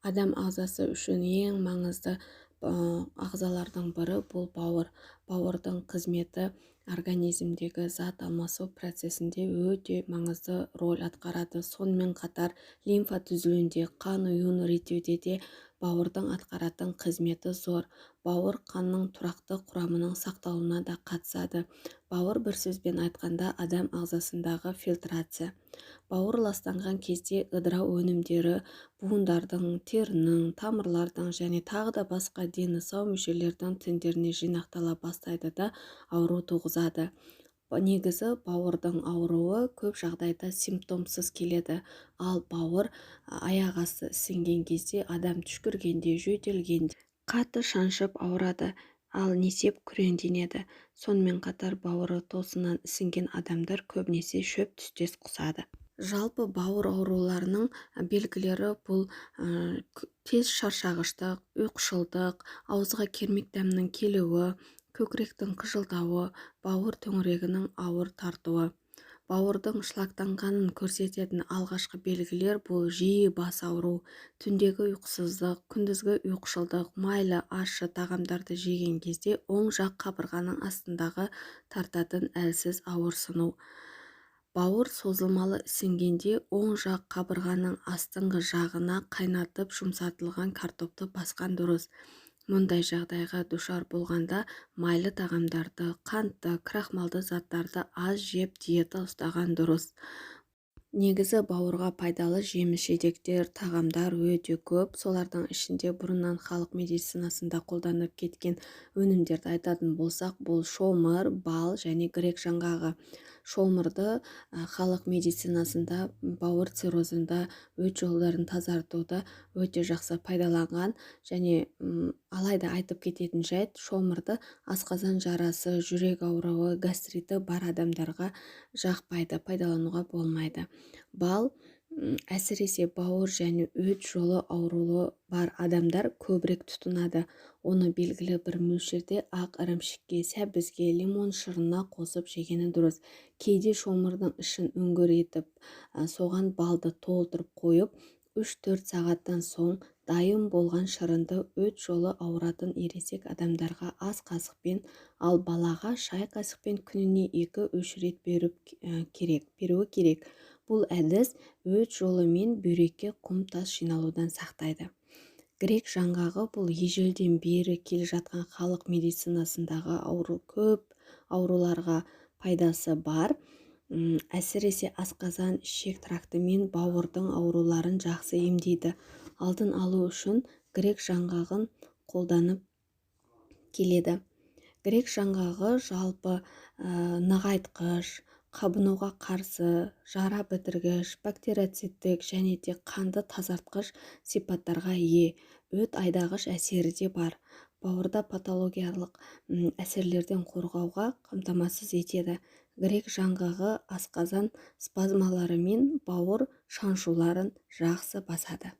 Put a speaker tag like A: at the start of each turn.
A: Адам ағзасы үшін ең маңызды ағзалардың бірі бұл бауыр. Бауырдың қызметі организмдегі зат алмасу процесінде өте маңызды роль атқарады. Сонымен қатар лимфа түзілуінде, қан ұюын реттеуде де бауырдың атқаратын қызметі зор. Бауыр қанның тұрақты құрамының сақталуына да қатысады. Бауыр, бір сөзбен айтқанда, адам ағзасындағы фильтрация. Бауыр ластанған кезде ыдырау өнімдері буындардың, терінің, тамырлардың және тағы да басқа дені сау мүшелердің тіндеріне жинақтала бастайды да, ауру туғызады. Негізі бауырдың ауруы көп жағдайда симптомсыз келеді. Ал бауыр аяқ асты ісінген кезде адам түшкіргенде, жөтелгенде қатты шаншып ауырады, ал несеп күреңденеді. Сонымен қатар бауыры тосыннан ісінген адамдар көбінесе шөп түстес құсады. Жалпы бауыр ауруларының белгілері бұл тез шаршағыштық, ұйқышылдық, ауызға кермек дәмнің келуі, көкіректің қыжылдауы, бауыр төңірегінің ауыр тартуы. Бауырдың шлактанғанын көрсететін алғашқы белгілер бұл жиі бас ауыру, түндегі ұйқысыздық, күндізгі ұйқышылдық, майлы, ащы тағамдарды жеген кезде оң жақ қабырғаның астындағы тартатын әлсіз ауырсыну. Бауыр созылмалы ісінгенде оң жақ қабырғаның астыңғы жағына қайнатып жұмсартылған картопты басқан дұрыс. Мұндай жағдайға душар болғанда майлы тағамдарды, қантты, крахмалды заттарды аз жеп, диета ұстаған дұрыс. Негізі бауырға пайдалы жеміс-жидектер, тағамдар өте көп. Солардың ішінде бұрыннан халық медицинасында қолданып кеткен өнімдерді айтатын болсақ, бұл шомыр, бал және грек жаңғағы. Шомырды халық медицинасында бауыр циррозында, өт жолдарын тазартуда өте жақсы пайдаланған. Және алайда айтып кететін жайт, шомырды асқазан жарасы, жүрек ауруы, гастриті бар адамдарға жақпайды, пайдалануға болмайды. Бал әсіресе бауыр және өт жолы ауруы бар адамдар көбірек тұтынады. Оны белгілі бір мөлшерде ақ ірімшікке, сәбізге, лимон шырынына қосып жегені дұрыс. Кейде шомырдың ішін үңгір етіп, соған балды толтырып қойып, 3-4 сағаттан соң дайын болған шырынды өт жолы ауыратын ересек адамдарға ас қасықпен, ал балаға шай қасықпен күніне 2-3 рет беруі керек. Бұл әдіс өт жолы мен бүйрекке құм тас жиналудан сақтайды. Грек жаңғағы бұл ежелден бері келе жатқан халық медицинасындағы көп ауруларға пайдасы бар. Әсіресе асқазан, ішек тракты мен бауырдың ауруларын жақсы емдейді. Алдын алу үшін грек жаңғағын қолданып келеді. Грек жаңғағы жалпы нығайтқыш, қабынуға қарсы, жара бітіргіш, бактерицидтік және де қанды тазартқыш сипаттарға ие. Өт айдағыш әсері де бар. Бауырда патологиялық әсерлерден қорғауға қамтамасыз етеді. Грек жаңғағы асқазан спазмалары мен бауыр шаншуларын жақсы басады.